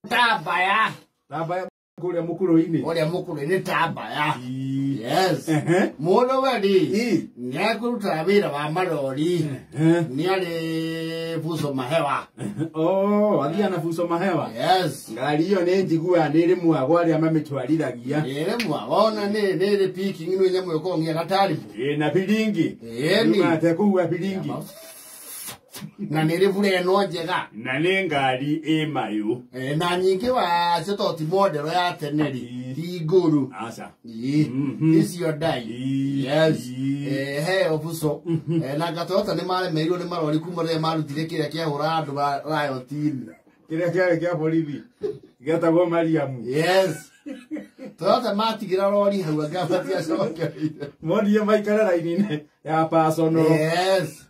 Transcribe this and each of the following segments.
Tambaya. Tambaya kũrĩa mũkũrũ-inĩ. Kũrĩa mũkũrũ-inĩ Tambaya. Yes. Mũndũ we rĩ, nĩ akũrutaga wĩra wa marori. Nĩ arĩ buco mahewa. Oh, athiaga na buco mahewa. Yes. Ngari ĩyo nĩ njiguaga nĩ ĩrĩ mwago arĩa mamĩtwarithagia. Nĩ ĩrĩ mwago ona nĩ ĩrĩ picking nĩ nyamũ ĩkoragwo nginya gataribu. Ĩna biringi. Ĩni. Ndumate kũhuha biringi. Na nĩ ĩrĩ bure ĩno njega. Na nĩ ngari ĩ mayũ. Na nyingĩ wacio to ti model ya tene rĩ, ti ngũrũ. Aca. Icio ndai. Yes. Heo buco. Na anga Toyota nĩ maremeirwo nĩ marori kuma rĩrĩa marutire kĩrĩa kĩahũra andũ riot-inĩ. Kĩrĩa kĩarĩ kĩa borithi. Gĩetagwo Mariamu. Yes. Toyota matigĩra rori hau anga matiacokereire. Monire maikara raini-inĩ ya personal. Yes.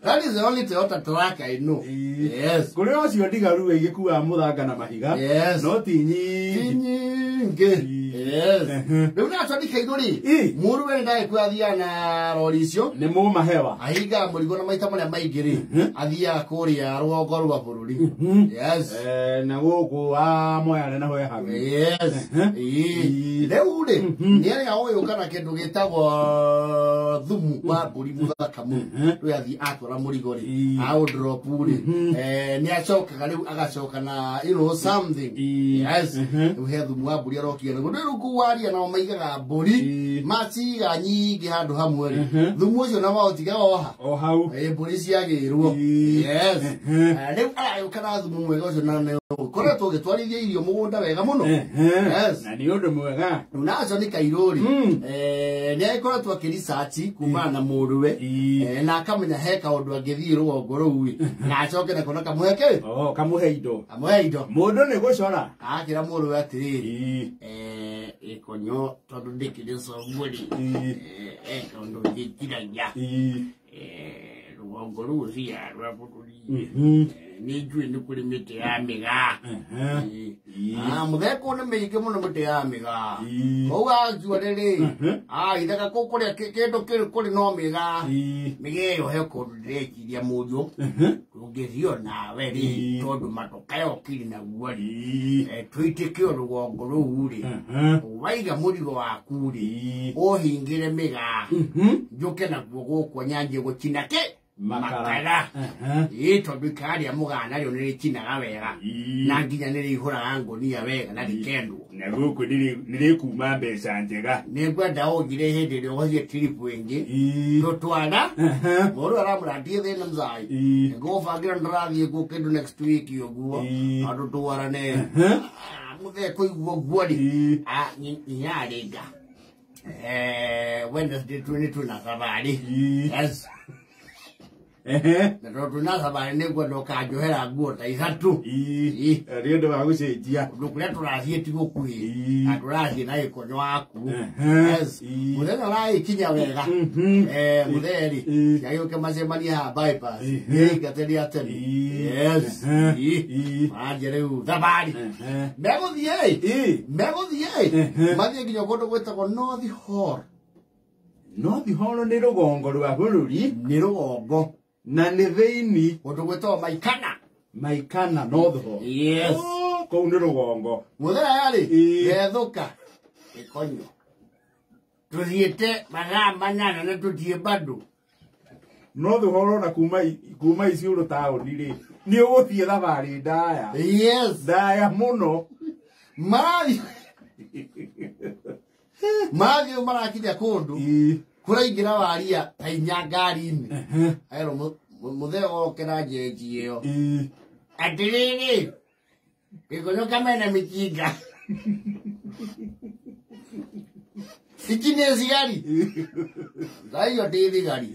That is the only Toyota truck I know. Yes. Kũrĩ ũcio ndigaru ĩgĩkuaga mũthanga na mahiga. Yes. No ti nyingĩ. Ti nyingĩ. Yes. Rĩu na Tony Kairũ rĩ, mũrũ we ndagĩkua athiaga na rori icio. Nĩ mũma hewa. Ahingaga mũrigo na maita marĩa maingĩ rĩ, athiaga kũrĩa rũgongo rwa bũrũri. Yes. Na gũkũ wa Moyale naho he hakuhĩ. Yes. Rĩu rĩ, nĩ arĩa ũyũka na kĩndũ gĩtagwo thumu wa mbũri mũthaka mũno. Rĩu athiĩ atwara mũrigo rĩ, aũdrop rĩ, nĩ acokaga rĩu agacoka na you know something. Yes. Rĩu he thumu wa mbũri arokire naguo. Rĩu kũu waria nao maigaga mbũri, maciga nyingĩ handũ hamwe rĩ, thumu ũcio na maũtiga oha. O hau. Mbũri ciagĩrwo. Yes. Rĩu aragĩũka na thumu mwega ũcio na nĩ ũkoretwo ũgĩtwarithia irio mũgũnda wega mũno. Yes. Na nĩ ũndũ mwega. Rĩu na John Kairũ rĩ, nĩ agĩkoretwo akĩ-research kumana na mũrũwe, na akamenya he kaũndũ angĩthiĩ rũgongo rũu ĩ, na acoke nako na kamũhe kĩ? Oh, kamũhe indo. Kamũhe indo. Mũndũ nĩ gũcora. Akĩra mũrũwe atĩrĩrĩ, ĩkonyo tondũ ndĩkĩrĩ coguo rĩ, he kaũndũ njĩkiragia. Rũgongo rũu ũthiaga rwa bũrũri. Nĩ njũĩ nĩ kũrĩ mĩtĩ ya mĩgaa. Mũtheko nĩ mĩingĩ mũno mĩtĩ ya mĩgaa. Koguo actually rĩ, ithaka kũu kũrĩa kĩndũ kĩrĩ kũrĩ no mĩgaa. Mĩgaa ĩyo he kũndũ ndĩreciria mũriũ, tũngĩthiĩ nawe rĩ, tondũ matoka yokire naguo rĩ, tũitĩke rũgongo rũu rĩ, waiga mũrigo waku rĩ, ũhingĩre mĩgaa, njũke naguo gũkũ nyanjie gũcina kĩ? Makara. Ĩ tondũ ikara rĩa mũgaa narĩo nĩ rĩcinaga wega, na nginya nĩ rĩihũraga ngũnia wega na rĩkendwo. Na gũkũ nĩ rĩkuma mbeca njega. Nĩ ngwenda ũnjĩre hĩndĩ ĩrĩa ũgũthiĩ trip ĩngĩ, tũtwara, mũndũ aramũra ndiĩ thĩna mzai. Ngũbangĩra ndĩrathiĩ kuo kĩndũ next week ũguo, andũ twarane. Mũthee kũigua ũguo rĩ, nyarĩnga. Wednesday nĩ twĩna thabarĩ. Yes. Na tondũ twĩna thabarĩ nĩ ngwenda ũkanjohera nguo ta ithatũ. Nĩ ũndũ wa gũcenjia. Kũndũ kũrĩa tũrathiĩ ti gũkuhĩ, na tũrathiĩ na gĩkonyo waku. Yes. Mũthenya ũragĩkinya wega. Mũthee rĩ, ciagĩũke macemanie haha bypass. Nĩingate rĩa tene. Yes. Manjie rĩu thabarĩ. Megũthiĩ ĩ? Megũthiĩ ĩ? Mathiĩ nginya kũndũ gwĩtagwo North Hall. North Hall nĩ rũgongo rwa bũrũri. Nĩ rũgongo. Na nĩ thĩinĩ. Kũndũ gwĩtagwo Maikana. Maikana North Hall. Yes. Kũu nĩ rũgongo. Mũthenya rĩ, gethũka gĩkonyo. Tũthiĩte mathaa 8 na tũthiĩ bado. North Hall ona kuma Isiolo taũni rĩ, nĩ ũgũthiĩ thabarĩ ndaya. Yes. Ndaya mũno. Marathiĩ marakinya kũndũ. Kũraingĩra waria ta inya ngari-inĩ. Erwo mũthee okĩra njenji ĩyo. Atĩrĩrĩ, gĩkonyo kamena mĩkinga. Ici nĩ thigari. Thaa ti thigari.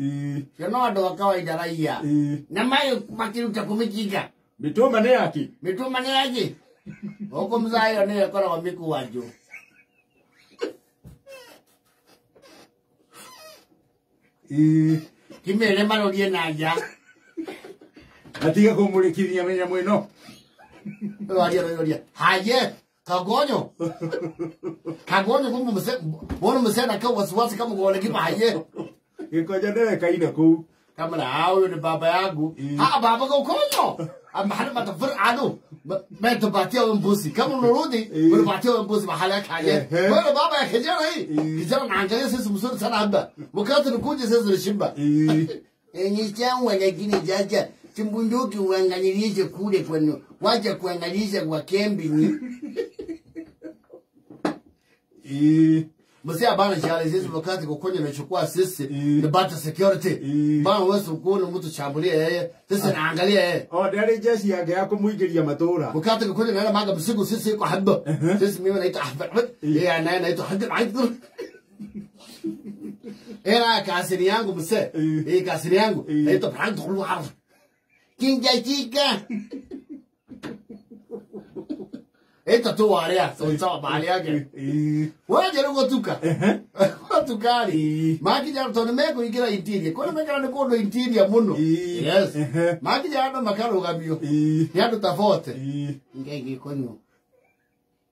Cio no andũ a kawaida raia. Na mayũ makĩruta kũ mĩkinga. Mĩtũma nĩ yaki? Mĩtũma nĩ yaki? Gũkũ mzaa ĩyo nĩyo ĩkoragwo mĩkwanjũ. Kimere marorie na nja. Atiga kũmũrĩkithia mĩnyamũ ĩno. Waria roria. Haye, kagonyo. Kagonyo kumbe mse, mbona mse na kwa wasiwasi kama kwa kipa haye. Gĩkonyo ndewekaine kũu. Kama na huyo ni baba yangu. Ah, baba Gokonyo. Ama matafur adu. Mmetupatia mbuzi. Kama unarudi, unapatia mbuzi mahali yake aje. Wewe baba ya kijana hii. Kijana anaangalia sisi mzuri sana hapa. Wakati tunakuja sisi tunashimba. Ni changu lakini jaja timbunduki uangalilishe kule kwenu. Wacha kuangalisha kwa kembi ni. Mzee bana jale sisi wakati Gokonyo anachukua sisi the better security. Bana wewe ukono mtu chambulia yeye. Sisi naangalia yeye. Oh, ndari jeshi yake ya kumuingiria matura. Wakati Gokonyo naenda maga msiku sisi iko haba. Sisi mimi naitwa Ahmed. Yeye anaye naitwa Hadir Aidul. Era kasiri yangu mzee. Eh, kasiri yangu naitwa Brand Khulwar. Kinja chika. Eta tu warea, sawa mahali yake. Waje rugotuka. Watukari. Makija tondu mekuingira interior. Kona mekara ni kundu interior muno. Yes. Makija andu makarugamio. Ni andu ta 40. Ngegi konyo.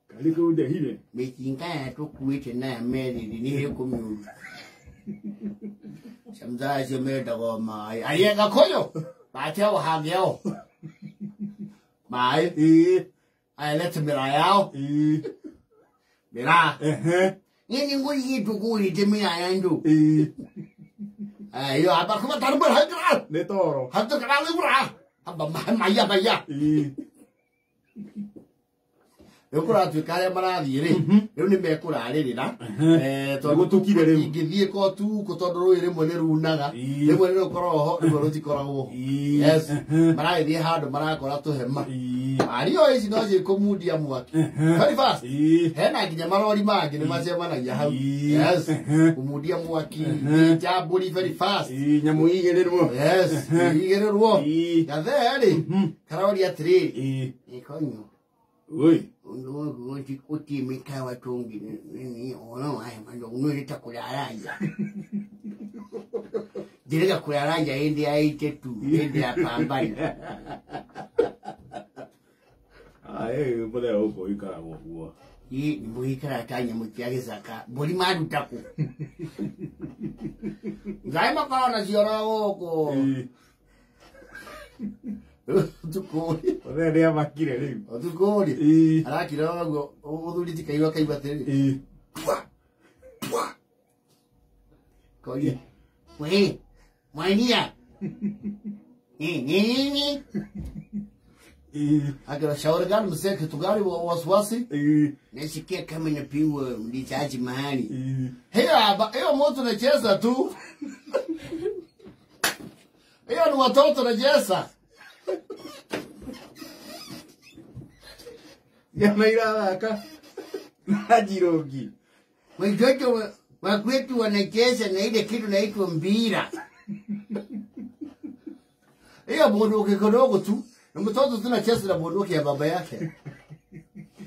Kaliko ndehire. Mikinga ya tukuite na meri ni hekumiu. Shamzaje menda maai. Ayega konyo. Batia wahageo. Maai. Aelete mira yao. Mira. Nini ngui yitu kuri temia yandu. Ayo hapa kuma tarbar hadra. Ne toro. Hadra kala libra. Haba maya maya. Rĩu kũratuĩka arĩa marathiĩ rĩ, rĩu nĩ mekũrarĩrĩra. Tondũ Nĩgũtukire rĩu. Ingĩthiĩ kotuko tondũ rũĩ rĩmwe nĩ runaga, rĩmwe nĩ rũkoragwo ho, rĩmwe rũtikoragwo ho. Yes. Maragĩthiĩ handũ marakora tũhema. Ario ici no ciĩkũmundia mwaki. Very fast. Hena nginya marori mangĩ nĩ macemanagia hau. Yes. Kũmundia mwaki, njambũri very fast. Nyamũ igĩrĩrwo. Yes. Igĩrĩrwo. Gathee rĩ, karoria atĩrĩrĩ, ĩkonyo. Oi. Utimika watungi ni ono wae mando unoleta kularaja. Direga kularaja ende aite tu, ende apambana. Ah, bole huko ikara huo. Ni muikara tanya mutiagezaka. Boli maru taku. Ngaima kwa na jiora huko. Tukuri. Ore ria makire riu. Tukuri. Arakira guo uthuri ti kaigua kaigua atiri. Pwa. Pwa. Koria. We. Mwania. Ni ni ni. Akira shauri gani mzee kitu gani wasiwasi? Nasikia kama napigwa risasi mahali. Hiyo moto nacheza tu. Hiyo ni watoto nacheza. Ciana irathaka na njirongi. Watoto wa kwetu wanacheza na ile kitu naitwa mpira. Hiyo bunduki kidogo tu. Na mtoto tunacheza na bunduki ya baba yake.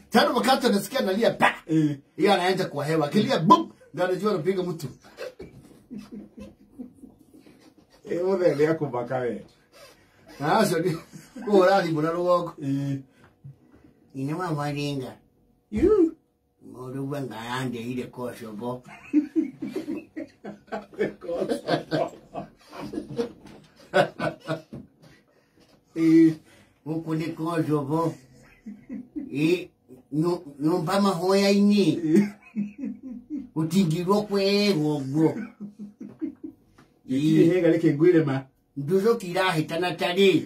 Tena wakati anasikia analia pa. Yeye anaanza kwa hewa. Akilia bum, ndio anajua anapiga mtu. Othe nĩ akũmaka we. Acio nĩ kũhũra thimũ na rũgongo. Ina waringa. Mũndũ uga ngayandeire kocobo. Gũkũ nĩ kocobo. Nyũmba mahoya-inĩ. Gũtingirwo kwegwo ũguo. Gĩtirĩ hega reke ngwĩre ma. Nduthũki irahĩtana tarĩ.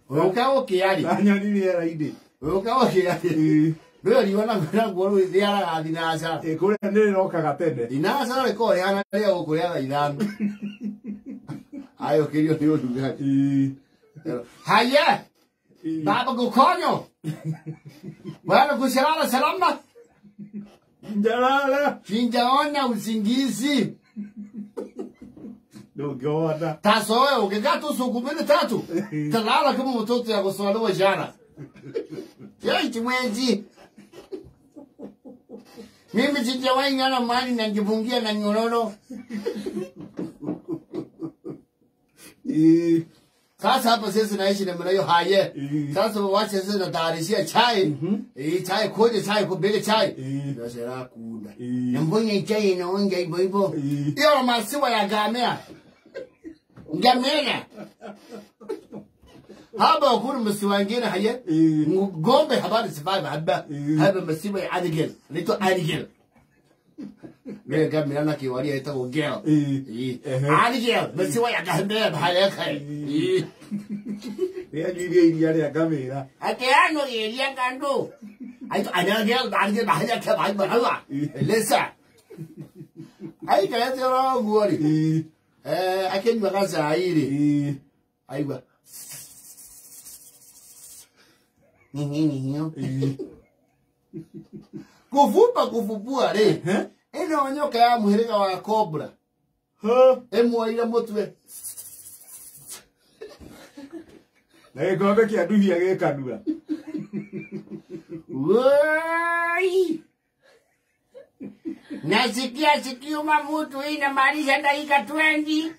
Ũka ũkĩa-rĩ. Ndanyoni rĩera-inĩ. Ũka ũkĩa-rĩ. Rĩo riũa naguo rĩaraga thinacara. Kũrĩa nĩ rĩrokaga tene. Thinacara rĩkoragwo rĩhana rĩa gũkũ rĩa thaa ithano. Ayũkĩrio nĩ ũrugarĩ. Haya! Baba Gukonyo! Bwana kusalala salama. Njalala. Sinjaona usingizi. Ndũngĩona. Tasoe ukikaa tu siku mbili tatu. Talala kama mtoto ya kuswaliwa jana. Yeye mwezi. Mimi sijawahi ngana mali na njifungia na nyororo. Sasa hapa sisi naishi namna hiyo haye. Sasa wache sisi natayarishia chai. Chai koje chai kubele chai. Ndio kula. Mbona chai inaonja hivyo hivyo? Hiyo maziwa ya ngamia. Ngamia. Hapa kuna msiwa wengine haye. Ngombe habari survive haba. Haba msiwa ya Abigail. Inaitwa Abigail. Mimi ngamia na kiwaria itakuwa girl. Abigail msiwa ya ngamia hayaka. Nĩanyuire iria rĩa ngamĩra. Ateano iria ngando. Aito Abigail Abigail hayaka hayaka. Lesa. Ai kaya tero guori. Akinywa gacai rĩ. Aigua. Kufupa kufupua rĩ. Ĩno nyoka ya mũhĩrĩga wa cobra. Ĩmuoire mũtwe. Na gĩkombe kĩa nduhia gĩ kanua. Woi! Nasikia sikiuma mtu hii inamaanisha dakika 20.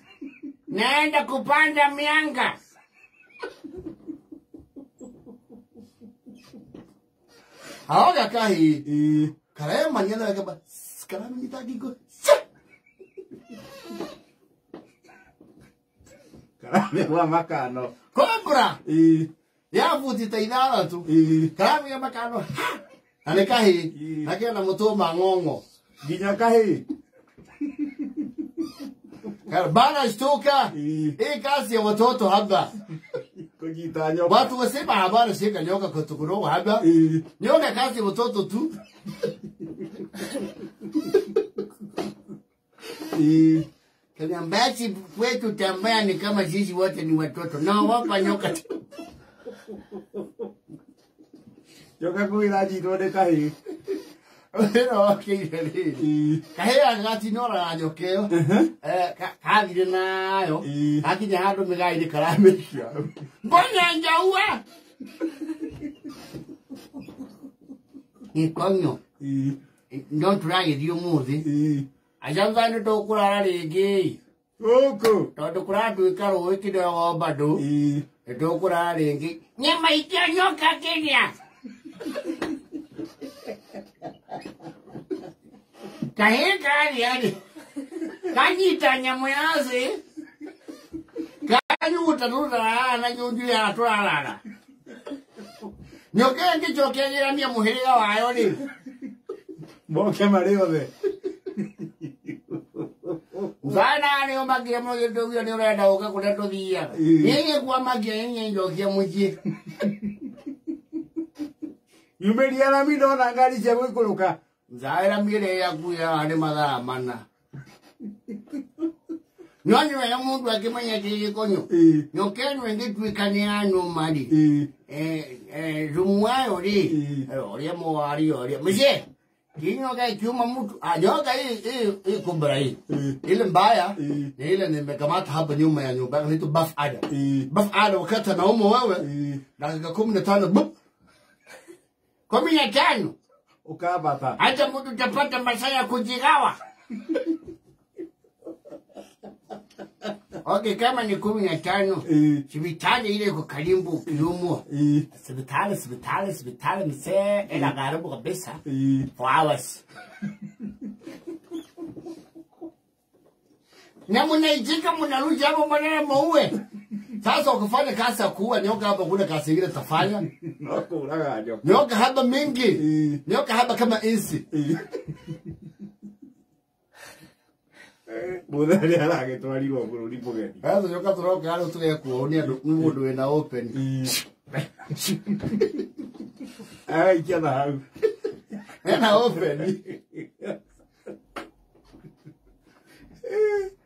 Naenda kupanda mianga. Haoga kahi. Karema nyana kaba. Karama nitagiko. Karame wa makano. Cobra. Ya futi taidara tu. Karame ya makano. Ane kahi. Nakia mutu mangongo. Ginya kahi. Bana shtuka. Hii kazi ya watoto hapa. Kujita nyoka. Watu wasema habari shika nyoka kutukuroga hapa. Nyoka kazi ya watoto tu. Kaniambia kwetu tambaya ni kama sisi wote ni watoto. Na wapa nyoka. Nyoka kuira jito de kahi. Pero okay. Kahi agatinora nyoka ĩyo. Kathire nayo. Gakinya handũ mĩgainĩ karamĩikia. Mbona njaua? Gĩkonyo. No tũragĩthiĩ ũmũthĩ. Aca nĩ tũkũrara rĩngĩ. Gũkũ. Tondũ kũratuĩka rũĩ kidogo bado. Nĩ tũkũrara rĩngĩ. Nyama ikia nyoka kĩrĩa. Kahĩ karĩa rĩ. Kanyita nyamũ ya thĩ. Kanyuta tũtararara na nyunju ya tũrarara. Nyoka ĩngĩcoka ĩgĩranie mũhĩrĩga wayo rĩ. Moke marĩ othe. Mwana nĩ ũmakia mũno gĩtũgio nĩ ũrenda ũke kũrĩa tũthiaga. Niĩ kwamakia niĩ njokia mũciĩ. Nyumĩria rami ndona ngari cia gũikũrũka. Nzaĩra mĩrĩa yaku ya nĩ mathaa mana. No nĩ wega mũndũ akĩmenya kĩ gĩkonyo. Nyoka ĩno ĩngĩtuĩka nĩ yanũma rĩ. Thumu wayo rĩ. Ũrĩa mũwari ũrĩa. Mzee. Kinyoka ikiuma mtu, nyoka hii kubra hii. Ile mbaya ni ile nimekamata hapa nyuma ya nyumba inaitwa buff adder. Buff adder wakati anauma wewe dakika 15 bup. 15 ukabata. Hata mtu utapata masaa ya kujigawa. Okay, kama ni 15 sibitali ile iko karibu ukiumwa. Sibitali sibitali sibitali msee ila karibu kabisa. 4 hours. Na mnaijika mnarudi hapo maneno muue. Sasa ukifanya kazi ya kuua nyoka hapo kuna kazi nyingine tafanya. No kuraga nyoka. Nyoka hapa mingi. Nyoka hapa kama insi. Mũthenya aragĩtwarirwo bũrũri mũgeni. Sasa nyoka tũroka rĩu tũgekuo nĩ andũ nĩ mũndũ wĩna open. Agaikia na hau. Ena open.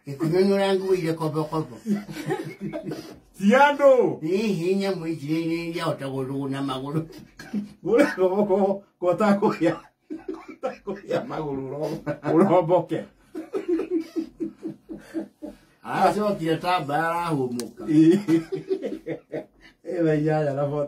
Gĩkunyũnyũra nguo ile kobokobo. Ti andũ. Hihi nyamũ ici nĩ irahota gũthũgũna magũrũ. Gũrĩa kobokobo kotakũhĩa. Kotakũhĩa magũrũ ũromboke. Aracokire ta mbaya arahũmũka. Ĩna 8 na 40.